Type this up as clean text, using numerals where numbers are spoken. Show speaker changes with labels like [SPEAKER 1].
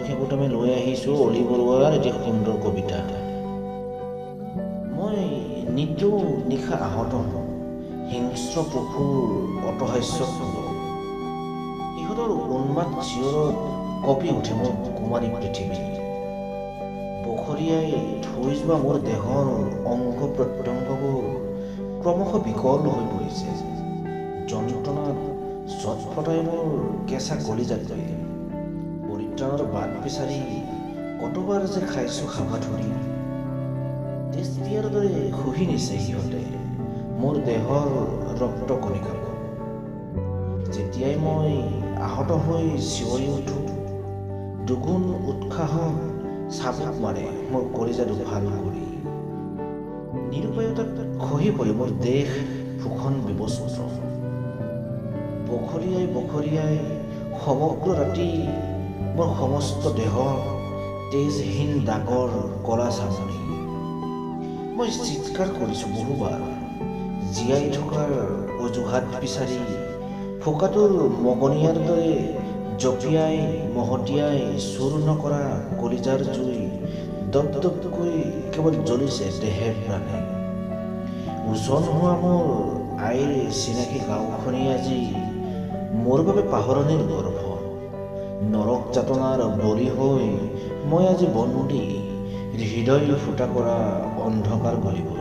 [SPEAKER 1] আমলখি আমি লৈ আহিছোঁ অলি বৰুৱাৰ এটি সুন্দৰ কবিতা। মই নিতৌ নিশা আহত হওঁ হিংস্ৰ পশুৰ অটহাস্য। সিহঁতৰ উন্মাদ চিঞৰত কঁপি উঠে মোৰ কুমাৰী পৃথিৱী। বখৰিয়াই থৈ যোৱা মোৰ দেহৰ অংগ প্ৰত্যংগবোৰ ক্ৰমশঃ বিকল হৈ পৰিছে। যন্ত্ৰণাত চটফটাই মোৰ কেঁচা কলিজাটোৱে পৰিত্ৰাণৰ বাট বিচাৰি কতবাৰ যে খাইছোঁ হাবাথুৰি। তেজপিয়াৰ দৰে শুহি নিছে সিহঁতে মোৰ দেহৰ ৰক্ত কণিকাবোৰ। যেতিয়াই মই আহত হৈ চিঞৰি উঠোঁ, দুগুণ উৎসাহত চাবুক মাৰে মোৰ কলিজা দুফাল কৰি। নিৰুপায়তাত খহি পৰে মোৰ দেহ ভূষণ বিবস্ত্ৰ। বখৰিয়াই বখৰিয়াই সমগ্ৰ ৰাতি মোৰ সমস্ত দেহৰ তেজহীন দাগৰ কলা চামনি। মই চিৎকাৰ কৰিছোঁ বহুবাৰ, জীয়াই থকাৰ অজুহাত বিচাৰি ফুকাটোৰ মগনীয়াৰ দৰে জঁপিয়াই মহতিয়াই চুৰ নকৰা কলিজাৰ জুই দপ দপকৈ কেৱল জ্বলিছে দেহে প্ৰাণে। ওজন হোৱা মোৰ আইৰ চিনাকি গাঁওখনি আজি মোৰ বাবে পাহৰণিৰ গৰ্ভ। নৰক যাতনাৰ বলি হৈ মই আজি বন্দী হৃদয় ফুটা কৰা অন্ধকাৰ গলিবোৰ।